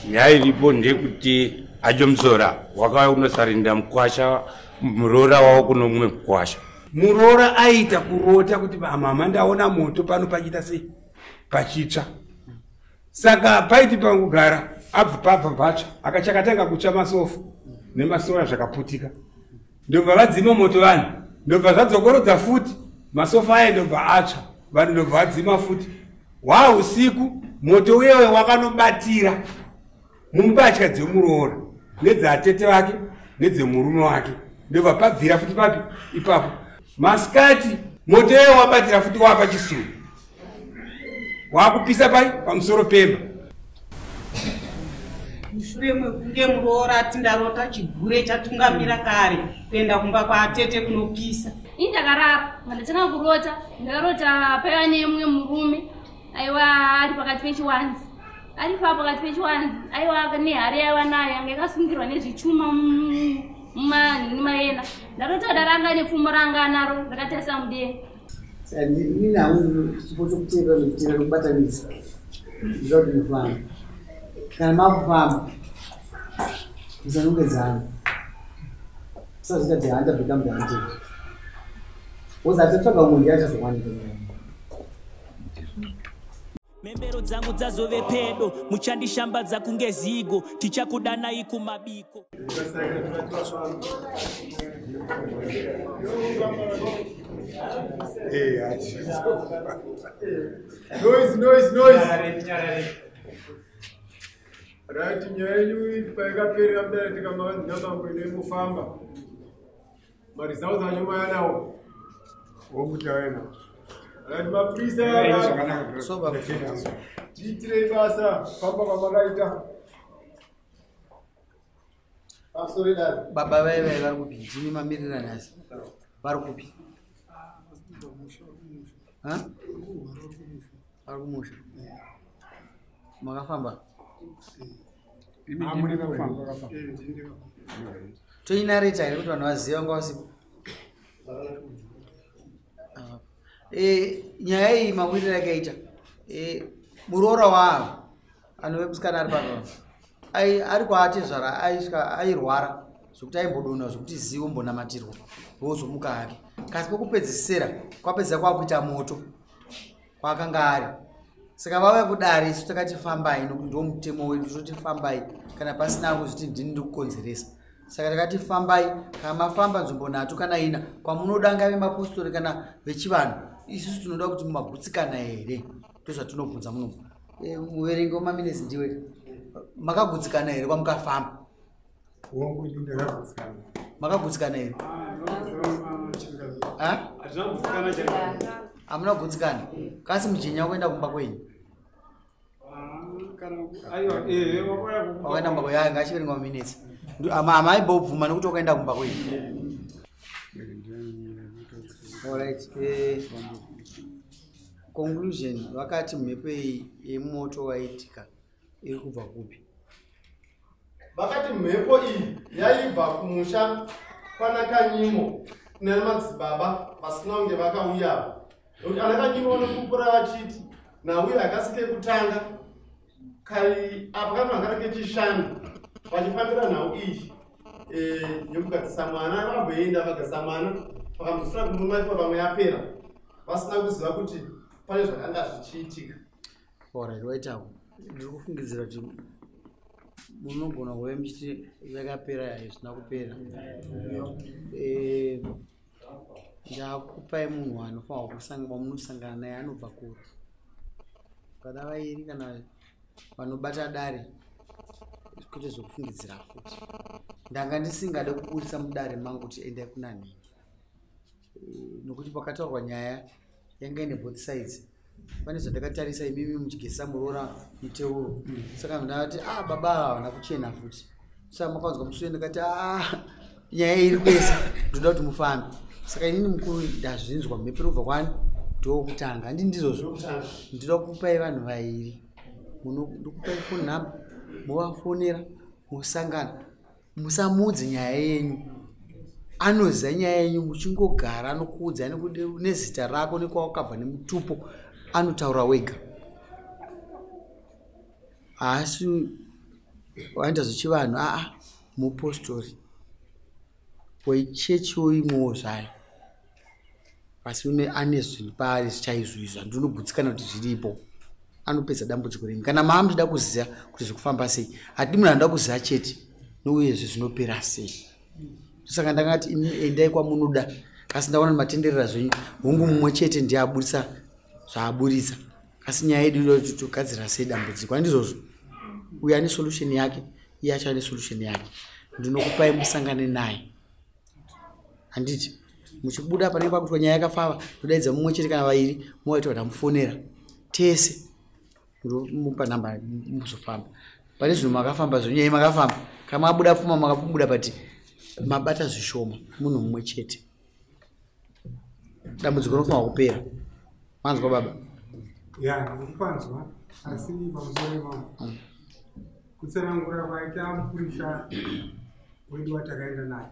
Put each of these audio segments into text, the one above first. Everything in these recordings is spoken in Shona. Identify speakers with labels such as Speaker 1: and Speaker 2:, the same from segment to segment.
Speaker 1: Nyaya iripo ndeyekuti Ajomusora wakauya kunosarinda mukwasha muroora wavo kuno mumwe mukwasha.
Speaker 2: Muroora aiita kurota kuti mama ndaona moto pano pachiita sei pachitsva. Saka paiti pangugara abva pabva patsva akachakatanga kutsva masofa nemasora zvakaputika. Ndobva vadzima moto vanhu ndobva zvadzokorodza futi masofa aye ndobva atsva vanhu ndobva vadzima futi. Hwa usiku moto uyewe wakanobatira mumbatya dzemuroora nedzaatete vake nedzemurume wake ndobva pabvira futi papi ipapo. Masikati moto uyewe wabatira futi wapa chisuwo wakupisa pai pamusoro pemba.
Speaker 3: Mushure mekunge muroora ati ndarota chigure chatungamira kare kuenda kumba kwaatete kunopisa.
Speaker 4: Ini ndakarara ndatanga kurota, ndakarota paiva nemumwe murume aiwa ari pakati pechiwanzi, ari pa pakati pechiwanzi aiwa nehari yaiva nayo yanga yakasungirwa nezvichuma mumanhini maena. Ndarota daranga nepfumo ranga anaro rakatarisa mudenga.
Speaker 5: Ini hangu chipo chokuteerera nekuteerera nekubatanidza ndinoda kuti mufambe. Kana makufamba musanongedzana, musazviita the hunter become the hunted. Woza atotsvaga umwe ndiye achazowanika.
Speaker 6: Membero dzangu dzazove pedo, muchandishambadza kunge zigo, tichakudanai kumabiko.
Speaker 7: Noise, noise, noise. Right, nyaya yenyu paikaperera mudare tikamakanzi namambo ine mufamba. Maresults acho mayanawo.
Speaker 2: Wokutawena.
Speaker 7: Right, mapurisa tiitirei basa famba kwamakaita.
Speaker 5: Baba vaive vari kupi? Ndimi mamirira nhasi. Vari kupi? Vari kumusha. Makafamba? Toinareta here kuti vanhu vazive vanga vasipo? Nyaya iyi mawiriro yakaita muroora waavo anove musikana ari pano ari kwaatezvara aisvika airwara zvokuti aimbodonha zvokuti zivo mbonamatirwa wozomuka hake, kasi pokupedzisira kwapedzisa kwakuita moto kwaakanga ari. Saka vauya kudare isu takati fambai nokuti ndo mutemo wedu, tototi fambai kana pasina kuzviti ndini ndikukonzeresa. Saka takati fambai, kana mafamba nzvimbo nhatu kana ina kwamunoda, ngave mapostori kana vechivanhu, isusu tinoda kuti mumagutsikana here, ndozvatinobvunza muno. Muverengi wemaminesi ndiwe, makagutsikana here kwamukafamba? Makagutsikana here? Hamuna kugutsikana? Kasi mujenya wakuenda kumba kwenyu? Wakaenda kumba kwenyu, ngachiverenga maminetsi. Amaimbobvuma nekuti wakaenda kumba kwenyu. Alright. Conclusion, vakati mhepo iyi yemoto waitika iri kubva kupi?
Speaker 8: Vakati mhepo iyi yaibva kumusha kwanakanyimo kuna madzibaba vasina kunge vakauya. Nekuti anakanyimo vanopupura vachiti nhau yakasi kekutanga kai apa kanhu kari kechishanu vachifambira nhau iyi yekugadzisa mwana, vamboenda vagadzisa mwana vakamuzosira kumurume vamwe yapera vasina kuziva kuti pane zvakanga zvichiitika.
Speaker 5: Alright, waitawo ndiri kufungidzira kuti munogona kuve muchiti yakapera zvisina kupera. Ndakupai munhu anofanirwa wamunosangana naye anobva kure, kana vairi kana vanobata dare, kwete zvekufungidzira futi. Ndanga ndisingade kuburitsa mudare mangu kuti endai kuna nhingi, nokuti pakataurwa nyaya yanga ine both sides. Pane zvandakatarisa imimi muchigesa muroora miteuro, saka ndakati baba ava havana kuchena futi. Saka makanzwa musi ndakati nyaya iri kwese ndoda kuti mufambe. Saka inini mukuru ndazvinzwa mhepo kubva kwani ndokutanga, handi ndizvozvo. Ndinoda kukupai vanhu vairi, ndokupai phone number, movafonera mosangana, musamudze nyaya yenyu. Anoziva nyaya yenyu muchingogara, anokuudza nezita rako nekwawakabva nemutupo, anotaura wega. Haasi waenda zvechivanhu, aa, mupostori wechechiwo imwewo zvayo, asi une ane zvinhu paari zvichaizvo izvo handinogutsikana kuti zviripo. Anopedza dambudziko renyu. Kana maa muchida kuziva kuti zvikufamba sei, hatidi munhu anoda kuziva chete, nouyezve zvinopera sei. Saka ndakati imi endai kwamunoda, asi ndaona matenderera zvenyu. Hongu, mumwe chete ndiye aburitsa zvaaburitsa, asi nyaya yedu inoda kuti togadzira sei dambudziko, handizvozvo? Uyo ane solution yake, iye acho ane solution yake. Ndinokupai musangane naye, handiti? Muchibuda panenge pakuitwa nyaya yakafava, ndodaidza mumwe chete kana vairi, movaita kuti amufonera tese, ndomupa namba, muzofamba pane zvinhu. Makafamba zvenyaya, makafamba kana mabuda pfuma, makabuda, but mabata zvishoma, munhu mumwe chete. Dambudziko rinofanwa kupera. Manzwa, baba?
Speaker 2: Ya, ndikupanzwa, asi pamusoro ipapo, kutsanangura kwaita mupurisa wedu watakaenda naye,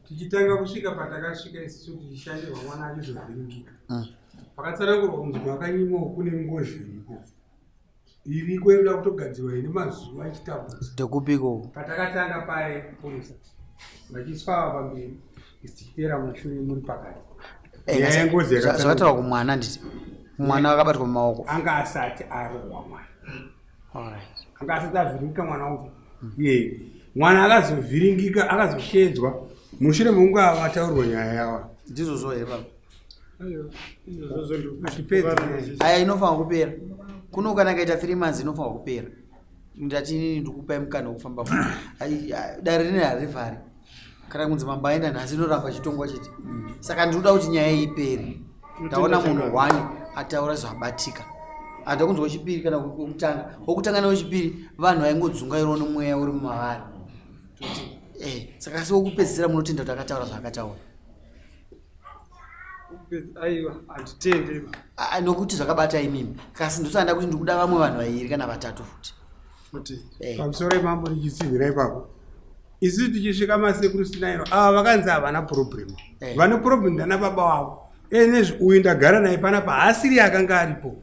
Speaker 2: tichitanga kusvika patakasvika isusu tichishandirwa, mwana achizovhiringika, pakatsanangurwa kunzi makanyimwawo kune ngozi iriko, iriko inoda kutogadzirwa, ine mazuva ichitambudza.
Speaker 5: Ndekupiko?
Speaker 2: Patakatanga paye, purisa vachiiswa pamberi, isi tichiteera mushure, muri pakati. Nyaya yengozi yakatsanangurwa.
Speaker 5: Zvakataurwa kumwana, nditi mwana akabatwa mumaoko.
Speaker 2: Anga asati arohwa mwana.
Speaker 5: Alright.
Speaker 2: Anga asati avhiringika mwana uyu iye. Mwana akazovhiringika, akazoshedzwa mushure mekunge vataurirwa nyaya yava.
Speaker 5: Ndizvozvo here, baba?
Speaker 2: Hatipedzi.
Speaker 5: Aya, inofanwa kupera kuno. Kana kaita 3 months, inofanwa kupera. Ndati inini ndikupai mukana wekufamba futi. Dare rine harivhari. Kana kunzi mambo aenda nhasi, inoramba chitongwa chete. Saka ndinoda kuti nyaya iyi ipere. Ndaona munhu one ataura zvabatika, handa kunzwa wechipiri kana wekutanga. Wokutanga newechipiri vanhu vaingodzungairwa nomweya uri mumavari. Saka asi wokupedzisira munotenda kuti akataura zvaakataura?
Speaker 7: Aiwa, handitendi.
Speaker 5: Ah, nokuti zvakabata imimi. Kasi ndosanda kuti ndikuda vamwe vanhu vairi kana vatatu futi.
Speaker 2: Pamusoro imambo, ndichitsinhira ipapo, isu tichisvika masekuru sinairo ava vakanzi havana problem. Vane problem ndana baba wavo. Enezvi uyu ndagara naye panapa, haasiriye akanga aripo,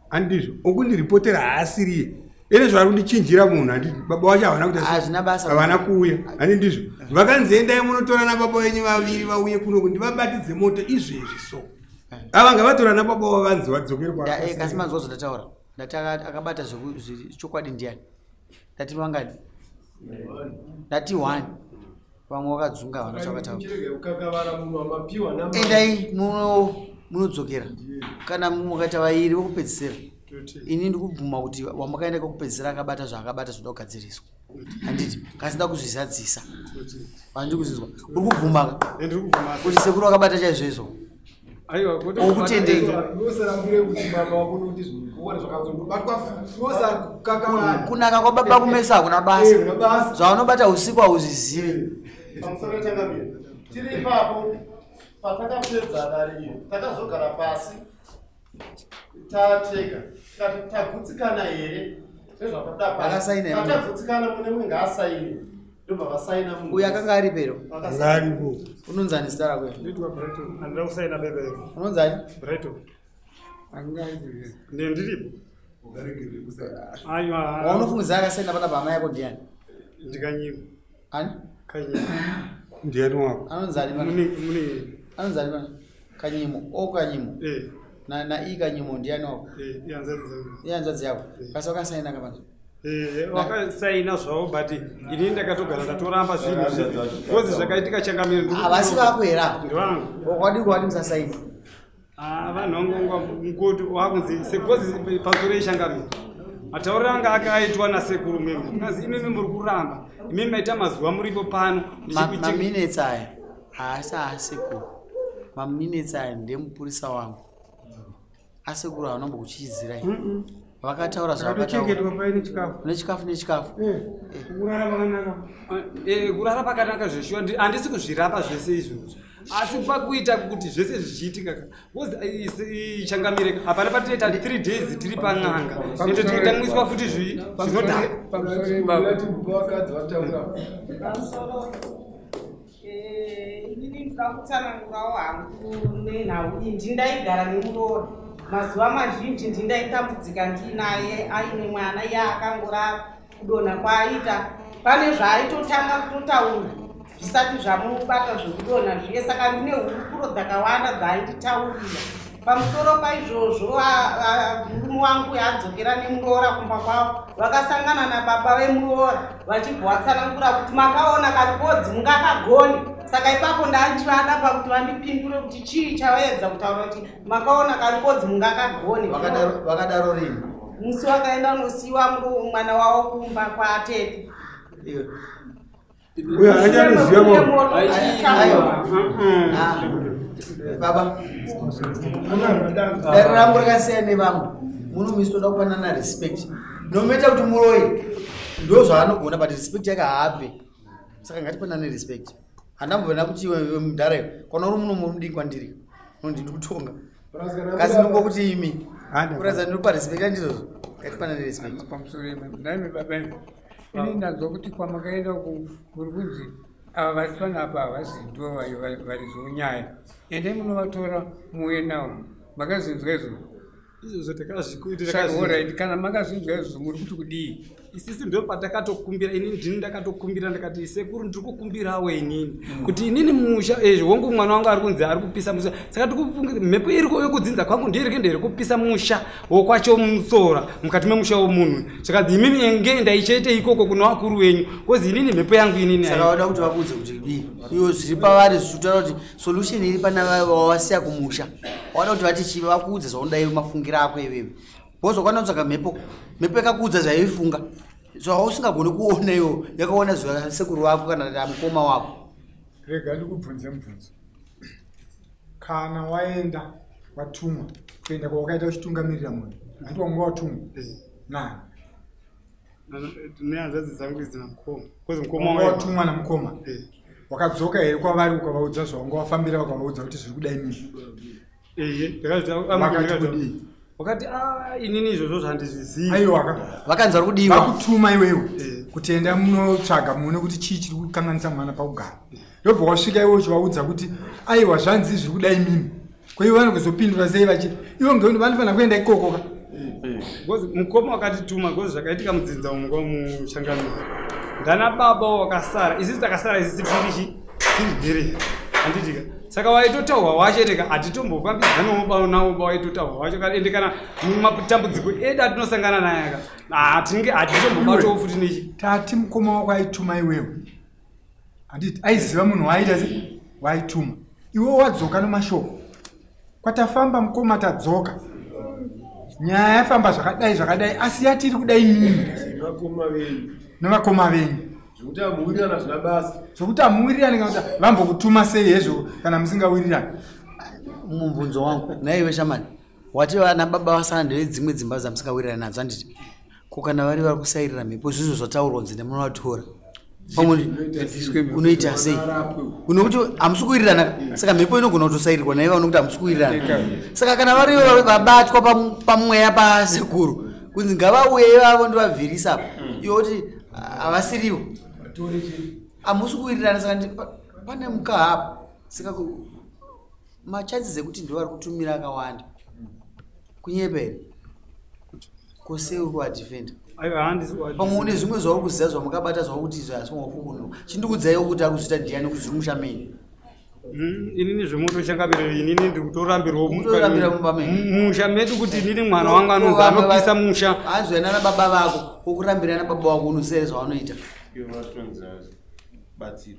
Speaker 2: handizvo? Okundiripotera haasiriye. Enezvo ari kundichinjira munhu, handiti? Baba wacho havana kuita
Speaker 5: Hazvina basa.
Speaker 2: Havana kuuya, handi ndizvo? Vakanzi endai munotora nababa venyu vaviri vauye kuno ndivabatidze moto izvezvi. So ava ngavatora nababa wavo, vanzi vadzokere.
Speaker 5: Kasi manzwa zvandataura? Ndati akabata chokwadi ndiani? Ndati vangani? Ndati one, vamwe vakadzunga, havana chavakataura.
Speaker 8: Chirege kukakavara munhu wamapiwa namba.
Speaker 5: Endai munodzokera kana mukaita vairi vokupedzisira. Ini ndikubvuma kuti wamakaenda kwekupedzisira akabata zvaakabata, zvinoda kugadziriswa, handiti? Kasi nda kuzvizadzisa, handiri kuzvinzwa. Uri kubvuma ka
Speaker 7: Ndiri kubvuma.
Speaker 5: kuti sekuru akabata chaizvo izvo?
Speaker 7: Aiwa, kwete.
Speaker 5: Okutendei?
Speaker 8: Unosarambire kuti baba wako nokuti zvinhu zvakazobatwa, unosakakavara.
Speaker 5: Kunaka kwababa kumeso hakuna basa.
Speaker 8: Kuna basa.
Speaker 5: Zvaunobata usiku hauzvizivi.
Speaker 8: Pamusoro changamire, tiri ipapo, patakapedza dare iri, takazogara pasi tatega, tikati tagutsikana here nezvakabuda.
Speaker 5: Vakasaina here?
Speaker 8: Patagutsikana, mune mumwe ngaasaine. Ndobva vasaina munhu.
Speaker 5: Uyu akanga ari pero.
Speaker 2: Ngaripo.
Speaker 5: Unonzani zita rako?
Speaker 7: Nditwa Brighton. Handida kusaina bebe.
Speaker 5: Unonzani?
Speaker 7: Brighton. Ndiye ndiripo. Aiwa.
Speaker 5: Waunofungidzira akasaina pana hama yako ndiani?
Speaker 7: Ndikanyima.
Speaker 5: Ani?
Speaker 7: Kanyima.
Speaker 2: Ndiani wako?
Speaker 5: Anonzani pana?
Speaker 7: Mune
Speaker 5: Anonzani pana? Kanyimo o Kanyimo. Na i Kanyimo ndiani wako?
Speaker 7: Ihanzvadzi dzangu.
Speaker 5: Ihanzvadzi yako? Kasi wakasaina kapana?
Speaker 7: Wakasaina zvavo, but inini ndakatogara ndatoramba zvinhu because zvakaitika, changamire.
Speaker 5: Havasi vako here ava?
Speaker 7: Ndivangu.
Speaker 5: Wadi kwadi musasaina.
Speaker 7: Ah, vanhu vangongoti wakunzi sekozi pamusoro yechangamire, matauriro anga akaitwa nasekuru meme, kanzi imimi muri kuramba, imimi maita mazuva muripo pano.
Speaker 5: Maminutes aya haasi asekuru. Maminutes aya ndemupurisa wangu. Asekuru havanambokuchichidzirai, vakataura.
Speaker 2: Takatochengetwa paine chikafu.
Speaker 5: Nechikafu, nechikafu.
Speaker 2: Kurara pakanaka.
Speaker 7: Kurara pakanaka zveshuwa. Handisi kuzvirapa zvese izvozvo, asi pakuita kuti zvese zvichiitika ka, because changamire, hapana patinoita 3 days tiri pan'anga, ende tinotamwiswa futi zvinodhaka.
Speaker 8: Vakadzi vataura.
Speaker 3: Pamusoro, inini ndoda kutsanangurawo hangu nenhau iyi. Ndindaigara nemuroora. Mazuva mazhinji ndindaitambudzika ndiinaye aine mwana iye akangorara kudonha kwaaita pane zvaaitotanga kutotaura zvisati zvamubata zvekudonha zviye. Saka ndine hurukuro dzakawanda dzaainditaurira pamusoro paizvozvo. Murume wangu adzokera nemuroora kumba kwavo, vakasangana nababa vemuroora vachibva vatsanangura kuti makaona karikodzi mungakagone. Saka ipapo ndanchivada pakuti vandipindure kuti chii chavaedza kutaura kuti makaona karikodzi mungakagone.
Speaker 5: Vakadaro rini?
Speaker 3: Musi wakaenda unosiyiwa mwana wavo kumba kwatete.
Speaker 2: Uyo haachatoziva.
Speaker 5: Baba, dare rangu rakasiyana nevamwe. Muno toda kupanana respect, nomaita kuti muroyi ndo zvaanogona, but respect yake haape. Saka ngatipanane respect. Handambovena kuti iwe mudhara iwe, kana uri muno muri mudiki kwandiri, unondi ndikutonga kasi ndingokuti imi kuratidza ndinopa respect. Andizvozvo, ngatipanane respect.
Speaker 9: Pamusoro naimi baba, ini ndanzwa kuti kwamakaenda kuri kunzi ava vari panapa havasi ndo varizonyaya. Endai munovatora muuye navo. Makazinzwa izvozvo?
Speaker 7: Izvozvo takazvikuita.
Speaker 9: Saka alright, kana makazvinzwa izvozvo, muri kuti kudii?
Speaker 7: Isisi ndo patakatokumbira. Inini ndini ndakatokumbira, ndakati, "Sekuru, ndiri kukumbirawo inini kuti inini musha hongu mwana wangu ari kunzi ari kupisa musha, saka tikufunga mhepo iriko yekudzinza kwangu ndiyo iri kuenda iri kupisa musha wokwacho musora mukati memusha womunhu. Saka imimi ngeendai chete ikoko kuno vakuru venyu, kozi inini mhepo yangu inini."
Speaker 5: Saka vada kuti vakuudze kuti kudii? Iwo zviri pavari zvichitaura kuti solution iri pana wawasiya kumusha. Wada kuti vati chii? Vakuudze zvaunoda iwe, mafungiro ako iwewe. Wozokwana kutsvaga mhepo, mhepo yakakuudza zvaifunga zvausingagoni kuona iwo, yakaona zvasekuru vako kana kuti mukoma wako.
Speaker 10: Rega ndikubvunze mubvunzo. Kana waenda watumwa kuenda kwawakaita uchitungamirira munhu, handiti wanga watumwa nani?
Speaker 7: Nehanzvadzi dzangu idzi namukoma, kozi mukoma
Speaker 10: Wanga watumwa namukoma. Wakadzoka here kwavari ukavaudza zvawanga wafambira, ukavaudza kuti zviri kudai mimi?
Speaker 7: Ehe.
Speaker 10: Vakati kudii?
Speaker 7: Wakati, "Ah, inini izvozvo zvandizvizivi."
Speaker 10: Aiwa.
Speaker 5: Vakanzi vari kudiwa.
Speaker 10: Vakutuma iwewe kuti enda munotsvaga muone kuti chii chiri kukanganisa mwana pakugara. Ndobva wasvika iwe uchivaudza kuti aiwa, zvanzi zviri kudai mimi. Kwaivo vanokuzopindura sei vachiti ivo ngeundi vanofanira kuenda ikoko ka?
Speaker 7: Because mukoma wakatituma, because zvakaitika mudzinza umu muchangamiro ndana baba wakasara, isisi takasara isisi tirichi tiri nherera, handitika? Saka waitotaurwa wacho teka hatitombofambidzanawo nawo ba waitotaurwa wacho. Ende kana matambudziko edu atinosangana naye aka, hatinge hatitombobatawo futi nechi.
Speaker 10: Tati mukoma wako aituma iwewe, handiti? Aiziva munhu waaita se waituma. Iwe wadzoka nomashoko, kwatafamba mukoma tadzoka, nyaya yafamba zvakadai zvakadai, asi yatiri kudai mimi
Speaker 2: Vakoma venyu.
Speaker 10: Nevakoma venyu.
Speaker 2: Zvekuti hamuwirirana zvina basa.
Speaker 10: Zvokuti hamuwirirani kana kuti vambokutuma sei hezvo kana musingawirirani?
Speaker 5: Mubvunzo wangu naiwe shamani, wati vana baba vasana ndevedzimwe dzimba dzamusingawirirani nadzo, handiti? Ko kana vari vari kusairira mhepo, zvizvo zvataurwa kunzi nemunovatora pamwe, unoita sei? Unokuti hamusi kuwirirana, saka mhepo inogona kutosairirwa naiva unokuti hamusi kuwirirana. Saka kana vari vabatwa pamweya pasekuru kunzi ngavauye ivavo ndovabvirisa apa, iwe kuti havasirivo, hamusi kuwirirana, saka pane mukaha apa. Saka machances ekuti ndo vari kutumira akawanda. Kunyepa here? Kosei uri kuadefenda? Pamwe une zvimwe zvauri kuziva zvamakabata zvakuti izvo asi wakukuno. Chindikudzaiwo kuti ari kuzviita ndiani kuti zviri musha menyu.
Speaker 7: Inini zvemoto changamiro, inini ndiri kutorambirwa.
Speaker 5: Kutorambira mumba menyu.
Speaker 7: Musha medu, kuti inini mwana wangu anonzi anopisa musha.
Speaker 5: Anzwa nana baba vako, kokurambira na baba vako unosere zvavanoita.
Speaker 1: Ivo vatonzi batsiro.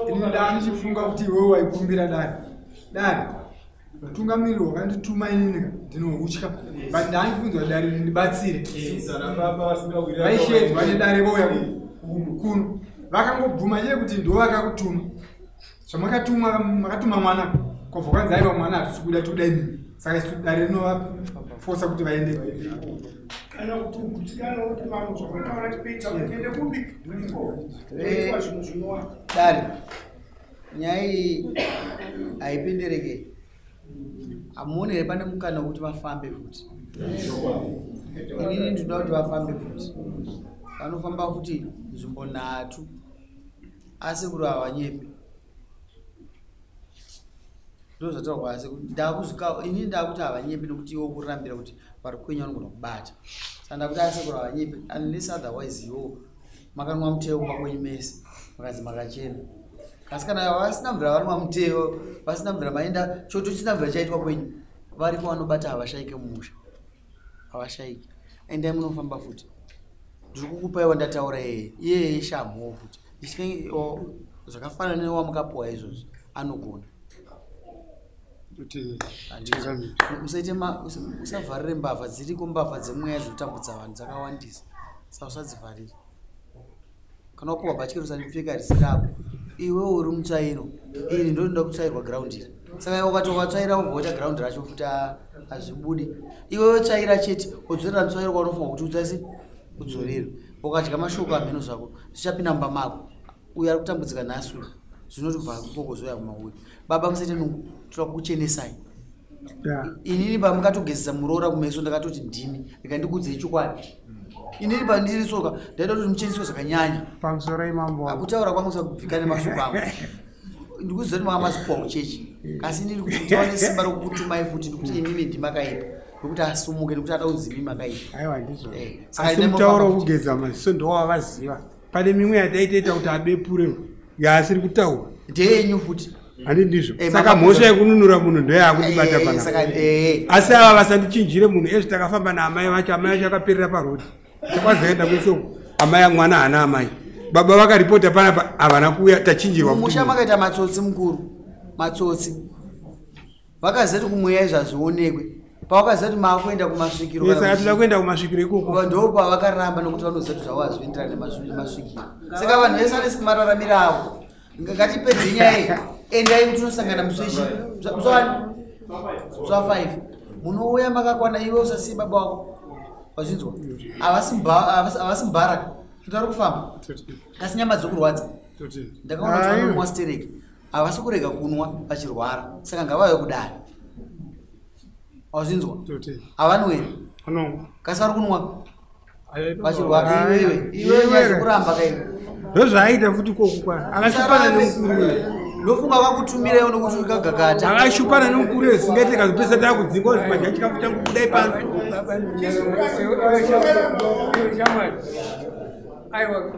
Speaker 10: Ini ndandichifunga kuti iwewe waikumbira dare. Dare mutungamiriri wakandituma inini ndinoutya, but ndandifunzwa dare rindibatsire. Vaishedzwa nedare vouya kuno, vakangobvuma chete kuti ndo vakakutuma zvamakatumwa. Makatuma mwana, kwabva kwanzi aiwa, mwana hatisi kuda, toda imimi. Saka isu dare rinovafosa kuti vaende.
Speaker 11: Kana kuti ugutsikana kuti vanhu zvamataura tipedza kuende kupi iko kuitwa zvinhu zvinowa.
Speaker 5: Dare, nyaya iyi haipindirike. Hamuoni here pane mukana wekuti vafambe futi? Inini ndinoda kuti vafambe futi. Vanofamba futi nzvimbo nhatu, asi kuri havanyepi. Ndozvataurwa asi ndakuzvika ini ndakuti havanyepi nokuti iwo kurambira kuti vari kwenyu vanogona kubata. Saka ndakuti asekuru havanyepi unless otherwise iwo makanwa muteyo kumba kwenyu mese makanzi makachena. Asi kana vasina mvura vanwa muteyo, vasina mvura maenda choto chisina mvura chaitwa kwenyu, varipo vanobata havashaike mumusha. Havashaike. Endai munofamba futi. Ndiri kukupai wandataura iyeye. Iyeye shamhuwo futi. Zvakafanana newamukapuwa izvozvo anogona. Usaite usavharire mbavha dziriko, mbavha dzemweya dzinotambudza vanhu dzakawandisa, saka usadzivharire. Kana wapuwa bhatyiro usandipfeka risi rako, iwe uri mutsvairo, iri ndo rinoda kutsvairwa ground iri. Saka iwe ukati ukatsvaira wobva waita ground racho futi hazvibudi. Iwe wotsvaira chete wodzorera mutsvairo kwaunofunga kuti utsvaise udzorere. Ukadya mashoko amheno zvako zvichapinda mumba mako. Uyo ari kutambudzika nhasi uyu zvinotobva ikoko zvoya kumauri. Baba musaite nungo, toda kukuchenesai. Inini pamukatogezesa muroora kumeso ndakatoti ndimi, rega ndikuudzei chokwadi. Inini pandiri soka ndaida kuti mucheneswe zvakanyanya.
Speaker 11: Pamusoro imambo.
Speaker 5: Akutaura kwangu usabvika nemashoko angu. Ndikuziva kuti manga mazvipuwa kuchechi. Asi inini kuti ndiwane simba rokukutumai futi ndikuti imimi ndimakaipa. Nekuti asumuke nekuti ada kunzi imimi makaipa.
Speaker 11: Aiwa ndizvo.
Speaker 5: Saka
Speaker 11: Asi
Speaker 5: ine
Speaker 11: mutauro
Speaker 5: mofamba
Speaker 11: wekugeza maziso ndowavaziva. Pane mimwe yataitoita kuti abepure yaasiri kutaura.
Speaker 5: Ndeyenyu futi.
Speaker 11: Handi ndizvo. Saka
Speaker 5: mama
Speaker 11: mhosva yekununura munhu ndoyaakundibata panapa.
Speaker 5: Saka,
Speaker 11: Asi ava vasandichinjire munhu ezvi takafamba naamai vacho, amai vacho akaperera parodi. Takwazoenda kwese uko. Amai mwana haana amai. Baba vakaripota panapa havana kuuya tachinjirwa futi
Speaker 5: Mumusha
Speaker 11: munhu.
Speaker 5: makaita matsotsi mukuru. Matsotsi. Vakaziva kuti kumweya izvi hazvionekwe. Pavakaziva kuti maakuenda kumasvikiro kana
Speaker 11: Saka toda
Speaker 5: kuchii.
Speaker 11: kuenda kumasvikiro ikoko.
Speaker 5: Ndo pavakaramba nokuti vanoziva kuti zvavo hazvienderani nemasvikiro. Saka vanhu vese vane mararamiro avo. Ngatipedze nyaya iyi. Endai kuti tinosangana musi wechi. Musi wani? Musi wa 5. Munouya makakwana iwe usasiye baba wako. Wazvinzwa? Havasi mubharaka. Kuti vari kufamba. Kasi nyama dzokurwadza. Ndakaona kuti vanomwa stereki. Havasi kurega kunwa vachirwara. Saka ngavauye kudare. Wazvinzwa? Havanwi here? Kasi vari kunwa vachirwara. Iwewe, iwewe nyazokuramba kaiwe.
Speaker 11: Ndozvaaita futi ikoko kwa. Akashupana nemukuru uyu.
Speaker 5: Ndofunga vakutumirewo nokuti ukagagata.
Speaker 11: Akashupana nemukuru uyu zvingaite kazopesa takudzingwa kuti madya chikafu changu kudai pano.
Speaker 9: Shamwari, aiwa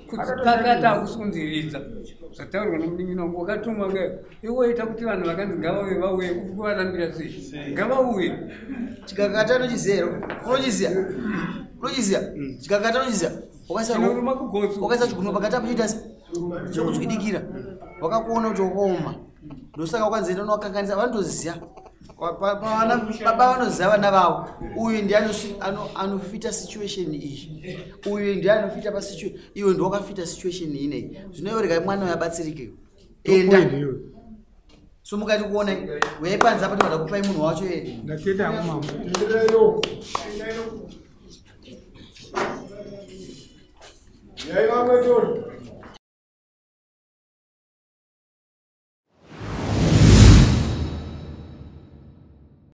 Speaker 9: kudzipakata hakusi kunziridza zvataurwa nomunin'ina wangu wakatumwa ke iwe ita kuti vanhu vakanzi ngavauye vauye uri kuvarambira sei ngavauye.
Speaker 5: Chikakata unochiziva here? Unochiziva? Unochiziva? Chikakata unochiziva? Wakaisa chigunwe pakati apo choita se chokutswidikira. Wakakuona kuti wakaoma. Ndosaka wakanzi enda unowakanganisa vanotoziva. Baba vanoziva vana vavo. Uyu ndiye anofita situation iyi. Uyu ndiye anofita pa situation. Iwe ndiwe wakafita situation ineyi. Zvino iwe rega mwana uyu abatsirike. Enda. So mukati kuona uyai panze apa tinoda kupai munhu wacho ere.
Speaker 11: Ndatoita hangu mambo.